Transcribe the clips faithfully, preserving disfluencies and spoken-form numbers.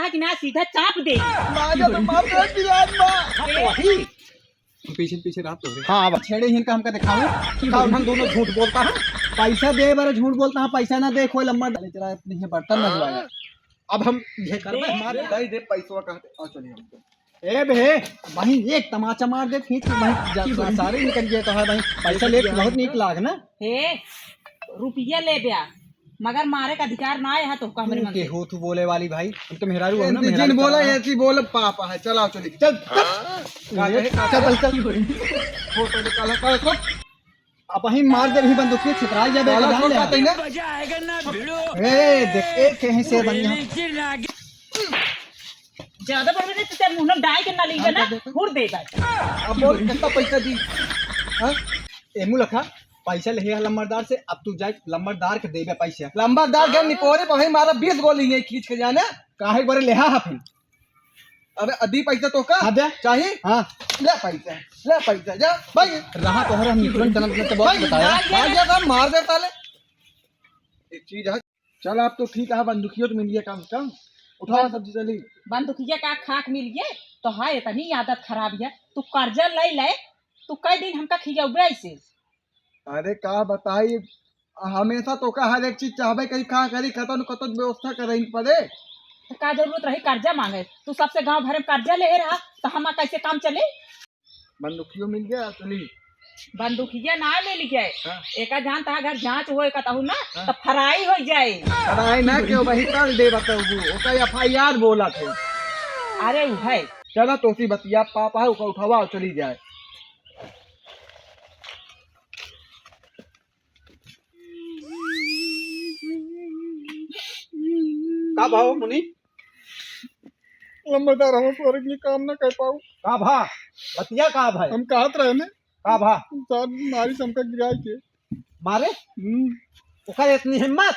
कि ना सीधा चाप दे। माजा तो मार दे, पिलान बा। हाँ, तो वही। पीछे पीछे रहा तो रे। हाँ, अब छेड़े ही इनका हमका दिखाओ। का उन्हन दोनों झूठ बोलता है? पैसा दे बारे झूठ बोलता है, पैसा ना दे, कोई लम्बा डाले चला, अपने ये बर्तन मजवाया। अब हम ये करबे, हमारे दे दे पैसवा कहते। और चलिए हम तो। ए बे, वहीं एक तमाचा मार दे, खींच के वहीं जा-, सारे निकल गए तो है भाई। पैसा ले बहुत नीक लाग ना। हे, रुपया ले ब्या, मगर मारे का अधिकार ना है तो का मेरे तू मन के से। हो तू बोले वाली भाई, हम तो मेहरारू हो ना, जिन मेहरारू बोला चला। ऐसी बोल पापा है, चलाओ चली। चल, चल। का कहे, का चल, कहे? चल, चल। फोटो निकाला, काला छोड़। अब वहीं मार दे, वहीं बंदूक से छितरा जा, काला बेटा, छोड़, जान का ले। तैने? ए, देख, एक कहीं से बनिया। ज्यादा बढ़ गए तो तेरे मुंह में डाल के ना लीजिए ना, हाँ, हुर दे भाई। अब बोल, कितना पैसा दी? हाँ? ए मुलखा, पैसा ले है लंबरदार से, अब तू जाए लंबरदार के देबे पैसा। लंबरदार के निपोरे पर ही मारा बीस गोली है खींच के जाने। काहे बरे लेहा हफिन? अरे अदी पैसा तो का? हाँ, दे। चाही? हाँ। ले पैसा, ले पैसा, जा, भाई। रहा तोहरे हम निकलन तनत में तो बहुत भाई, बताया। भाई, भाई, ये सब मार देता ले। एक चीज है, चल, आप तो ठीक है, बंदूकियो तो मिल गया कम से कम। उठाओ सब्जी चली। बंदूकिया का खाक मिल गए, तो है इतनी आदत खराब है। तू कर्जा ले ले, तू कई दिन हमका खियौबे ऐसे? अरे का बताई, हमेशा तो का हर एक चीज चाहबे करी, का करी, कतन कतन व्यवस्था करे इन पड़े। तो का जरूरत रही कर्जा मांगे? तू सबसे गांव भर में कर्जा ले रहा, तो हमार कैसे काम चले? बंदूकियो मिल गया, चली। बंदूकिया ना ले ली गए। हाँ। एका जानता है घर जांच होए का तहु ना, हाँ। तो फराई हो जाए। फराई ना क्यों वही कर दे बताऊ, ओका एफ आई आर बोला थे। अरे उ है। चला तोसी बतिया पापा है, ओका उठावा और चली जाए। का भाव मुनि? लंबरदार, हम तोरे के काम ना कर पाऊ। का भा? बतिया का भाई? हम कहत रहे ने। का भा? साहब मारी हमका गिराई के। मारे? हम्म। ओकर इतनी हिम्मत?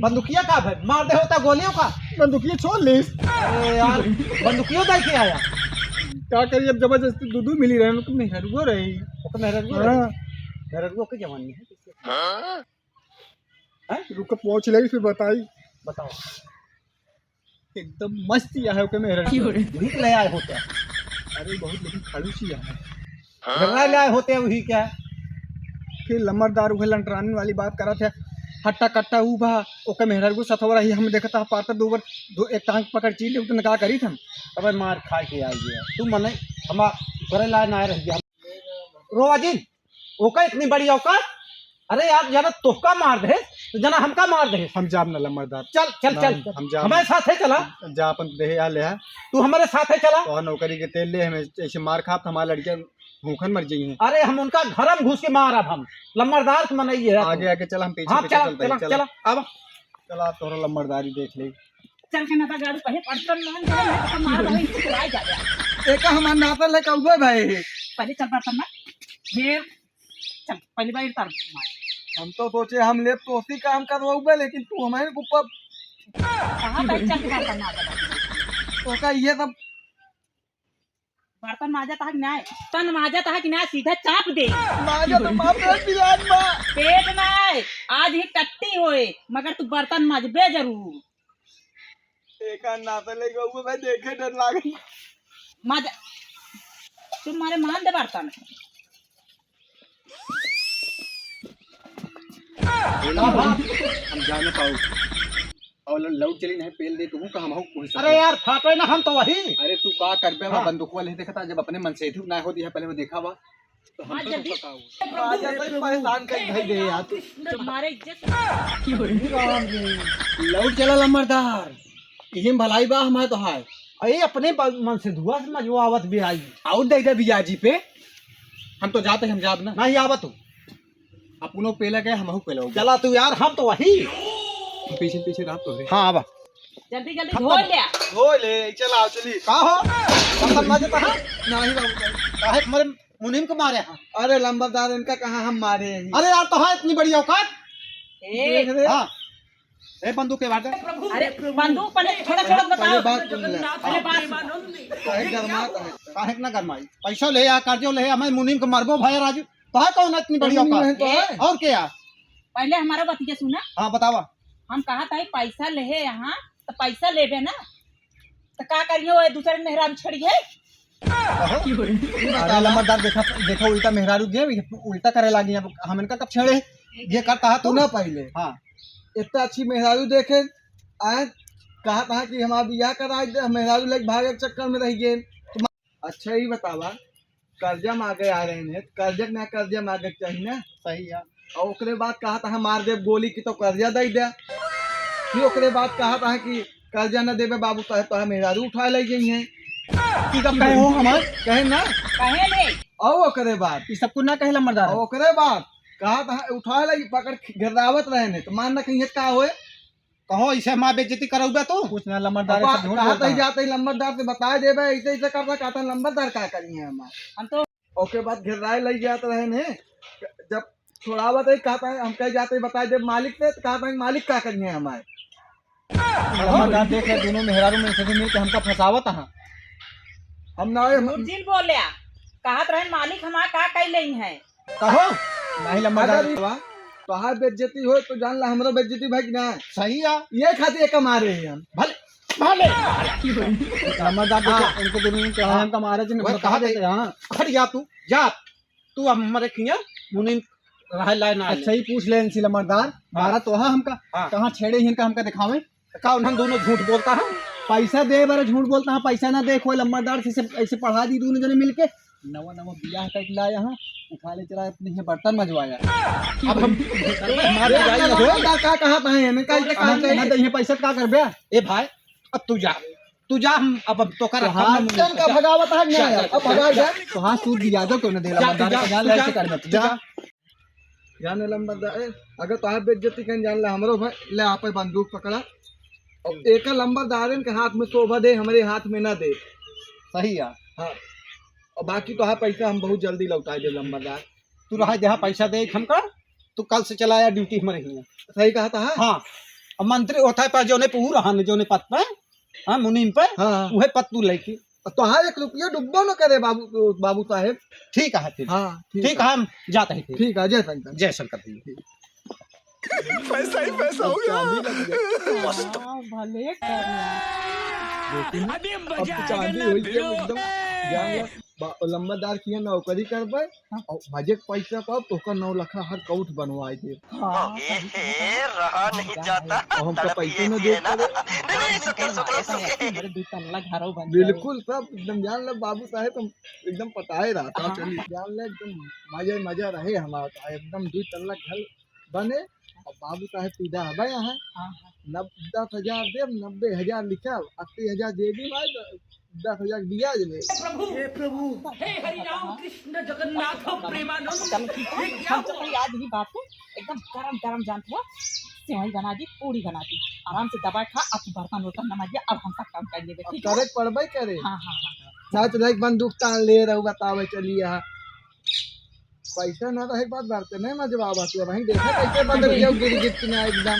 बंदूकिया का भाई? मार दे होता गोलियों का। बंदूकिया छोड़ ले। अरे यार, बंदूकियों दे के आया। का करी, अब जबरदस्ती दू दू मिली रहे, उनको मेहरुओ रही। ओकर मेहरुओ हाँ। रही। मेहरुओ के जवानी है। हैं? रुको, पहुंच ले, फिर बताई। बताओ। एकदम मस्त ही है, ओके मेहरा। क्यों रे? वही के ले आए होते हैं। अरे, बहुत लेकिन खड़ूसी है। घबरा ले आए होते हैं वही क्या? फिर लमरदार उहे लंटरानी वाली बात करत है। हट्टा कट्टा ऊ बा, ओके मेहरा को सथवा रही, हम देखता पाता दो बार, दो, एक टांग पकड़ चीज ले, उतने का करी थम। अबे मार खा के आई है। तू मने, हम करे ला ना रह गया। रोवा जिन, ओका इतनी बड़ी औकात? अरे यार, जना तोहका मार दे, तो जना हमका मार दे। हम जाब ना लम्बरदार। चल, चल, ना, चल, चल। हम जाब हमारे ना। साथ है, चला। जा अपन देह आ ले है। तू हमारे साथ है, चला। तो नौकरी के तेल ले, हमें ऐसे मार खाब तो हमारे लड़के भूखन मर जाइए। अरे, हम उनका घर में घुस के मारब हम। लम्बरदार के मनई है। आगे, आगे चला, हम पीछे, हाँ, पीछे चला, चलते हैं, चला, चला। चला। अब चला, तोहरा लम्बरदारी देख ले। चल के ना तो गाड़ी पहले पटकन मान जाए, नहीं तो मार भाई, इसको चुराई जा, जा। एका हमार नाता ले कौवे भाई। पहले चल बर्तन ना। ये चल, पहली बार तार मार। हम तो सोचे हम लेब तो उसी काम करवाऊबे, लेकिन तू हमारे ऊपर कहाँ तक चल के बर्तन मार देबा? तो का ये सब बर्तन माजा तहा कि नाय? तन माजा तहा कि नाय? सीधा चाप दे। माजा तो मार दे, पिलान बा। पेट नाय, आज ही टट्टी होए, मगर तू बर्तन माजबे जरूर। एका नाता ले गऊ भाई, देखे डर लागे। माजा, तू मारे मान दे बर्तन। हम जाने पाऊ। और लौट चली नहीं, पेल दे तू, कहाँ हम कोई अरे यार, फाटे ना, हम तो वही। अरे तू का करबे, हाँ। बंदूकवा ले देखता, जब अपने मन से ही ना हो दिया, पहले वो देखा हुआ, तो हम हाँ, तो जल्दी। पकाऊ। राजा भाई परेशान कर भाई दे यार तू। तुम्हारे इज्जत। लौट चला लम्बरदार, इही में भलाई बा हमारे तो हाय। अरे अपने ब-, मन से दुआ से मजवा आवत भी आई। और दे दे बियाजी पे, हम तो जाते, हम जाब ना। नहीं आवा तू। अपनो पेला गए, हमहू पेला हो गए। चला तू यार, हम तो वही। पीछे पीछे रहा तो रे। हाँ, आवा। जल्दी जल्दी खत्म। धो ले। धो ले, चला, चली। का हो? बर्तन माजे तो हाँ? नहीं बाबू, नहीं। काहे तुम्हारे मुनीम को मारे हैं? अरे लंबरदार, इनका कहाँ हम मारे हैं? अरे यार, तो है इतनी बड़ी औकात। ए। देख रे। हाँ। ए, बंदूक के बाटे। अरे बंदूक पहले छोड़ा, छोड़ा बताओ। पहले बात सुन ले। पहले बात सुन। काहे गरमात है? काहे ना गरमाई? पैसा ले आ, कर्जो ले आ, हमें मुनीम को मारबो भाई राजू। तो है कौन इतनी बड़ी औकात? नहीं तो है। और क्या? पहले हमारा बतिया सुना। हाँ, बतावा। हम कहा था पैसा ले है यहाँ, तो पैसा लेबे ना, तो का करियो, वो दूसरे मेहरारू छेड़ी है। अरे लंबरदार, देखा, देखा, उल्टा मेहरारू के उल्टा करे लागी। अब हम इनका कब छेड़े? ये का कहा तू? ना पहले। हाँ। इतना अच्छी मेहरारू देखे, आए, कहा था कि हमारा बियाह करा दे, हम मेहरारू लेके भागे के चक्कर में रह गए। तुम अच्छा ही बतावा, कर्जा मांगे आ रहे हैं, कर्जा ना, कर्जा मांगे के चाहिए ना। सही है। और ओकरे बाद कहा था, हम मार देब गोली की तो कर्जा दे दे। फिर ओकरे बाद कहा था कि कर्जा न देबे बाबू साहेब, तो हम मेहरारू उठा ले गई हैं। की कब कहे हो हमार? कहे ना। कहे ले। और ओकरे बाद ये सब कुछ ना कहे लंबरदार। और ओकरे बाद कहा था, उठा ले, पकड़ घेरावत रहे ने, तो मान ना कहीं का होए। कहो, इसे हमार बेइज्जती करउबे तू? कुछ ना लंबरदार, अब ऐसे झूठ कहा बोलता था है। जाते ही लंबरदार से बता देबे, ऐसे, ऐसे करता, कहता लंबरदार का करिए हमार। हम तो ओके बाद घेराए लग जात रहे ने, जब छोड़ावत है, कहता है, हम कह जाते ही बता देब मालिक से, तो कहता है, मालिक का करिए हमारे? लंबरदार देख ले, दोनों मेहरारू में से भी मिलके हमका फंसावत है। हम ना, हम झूठ जिन बोल्या, कहत रहे मालिक हमार का कह लेई है। कहो, नहीं लंबरदार। अगर तोहार बेइज्जती हो तो जान ला हमरो बेइज्जती भाई कि ना। सही है। ये खातिर एक मारे हैं हम। भले, भले। लंबरदार देखो, हाँ। इनको दोनों ने कहा हाँ। हमका मारे जिन वह बता कहा देते, थे। हाँ। हट जा तू, जा। तू अब हमारे किया मुनीम रहे लाए ना अच्छा ले। ही पूछ ले इनसे लंबरदार, हाँ। मारा तो है हमका, हाँ। कहाँ छेड़े ही इनका हमका दिखावे। का उन्हन दोनों झूठ बोलता है? पैसा दे बारे झूठ बोलता है, पैसा ना दे, कोई लंबरदार से, से ऐसे पढ़ा दी दोनों जने मिलके। नवा नवा बियाह करके लाया है, उठा ले चला अपने ये बर्तन मजवाया। अब हम मारे जाए ना हो। लंबरदार का कहा था, हमें का, का, का, ना दे, ये पैसा का करबे? ए भाई, अब तू जा, तू जा, हम अब, अब तो कर तो हाथ कन का भगावत है, जा, नहीं जा, यार, अब जा, भगा जा, जा। तो हाथ सूट दिया दो, क्यों ना दे जा, लंबरदार जा, का, जा, तू ले जा, ऐसे कर मत, तू जा। जा। जाने लंबरदार, ए, अगर तोहार बेइज्जती कहीं जान ला हमरो भाई, ले आप बंदूक पकड़ा। और एक लंबरदारन के हाथ में शोभा दे, हमरे हाथ में ना दे। सही है। हाँ। और बाकी तोहार पैसा हम बहुत जल्दी लौटा दे लंबरदार। तू रहा जहाँ पैसा दे हमका, तू कल से चला आया ड्यूटी हमारे यहाँ। सही कहा था, हाँ? हाँ। अब मंत्री होता है पर जोने पे ऊ रहा न, जोने पद पे, हाँ, मुनीम पे, हाँ, हाँ। उहे पद तू लेके। अब तोहार एक रुपया डुब्बो न करे बाबू, बाबू साहेब। ठीक है फिर। हाँ, ठीक ठीक है। है, हम जाते हैं फिर। ठीक है, जय शंकर। जय शंकर भैया। पैसा ही पैसा होगा। चांदी लग गया। हाँ, भले कर। लेकिन अभी अब मजा तो आएगा चांदी ना होई गया भिड़ो। एकदम। जान ला, बा-, लंबरदार किया नौकरी करबे, हाँ। और मजे के पैसा पाओ, तोहका नौ लखा हर कौठ बनवाए दे। हाँ, ए, सही कहा। ए, रहा नहीं जाता, और हमका तड़प पैसे ये न भी दे है ना। पड़े। नहीं, नहीं, सुखी, सुखी, सुखी। मेरे दो तल्ला घरों बन जाए। बिल्कुल, सब एकदम जान ला बाबू साहेब, हम एकदम पटाए रहता। हाँ। चलिए, जान ला एकदम मजे, मजा रहे हमारा, एकदम दो तल्ला घर बने, और बाबू साहेब सीधा हबे यहाँ। हाँ, हाँ। नब-, दस हजार देब, नब्बे हजार लिखल, अस्सी हजार दे दी भाई, द-, दस हजार ब्याज ले। हे प्रभु, हे प्रभु। हे हरि राम कृष्ण जगन्नाथ प्रेमानंद। चलो ठीक है, ये क्या हम चलते हुआ? आज ही बात है, एकदम गरम गरम जानते हो, सेवई बना दी, पूड़ी बना दी, आराम से दबाए खा, अब बर्तन उर्तन न माजिए, अब हम सब काम कर लेबे, अब ठीक है? करे के पड़बे करे। हाँ, हाँ, हाँ, हाँ। साथ लाइक बंदूक तान ले रहू, बतावे चलिए यहाँ। पैसा ना रहे के बाद बर्तन नहीं मजवावा तू, वहीं देखा कैसे बदल गया गिर गिर के ना एकदम।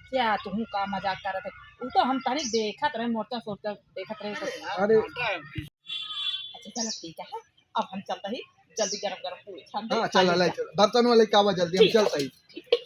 क्या तुहूँ का मजाक करत है? वो तो हम तनी देखत रहे, मोर्चा सोर्चा देखत रहे तो। अरे। अच्छा चलो ठीक है, अब हम चलते ही जल्दी गरम गरम पूरी छान दे, हाँ, खा चला ले ले, जा। चला। बर्तन वाले का आवा जल्दी, हम ठीक है। चलते ही। ठीक है।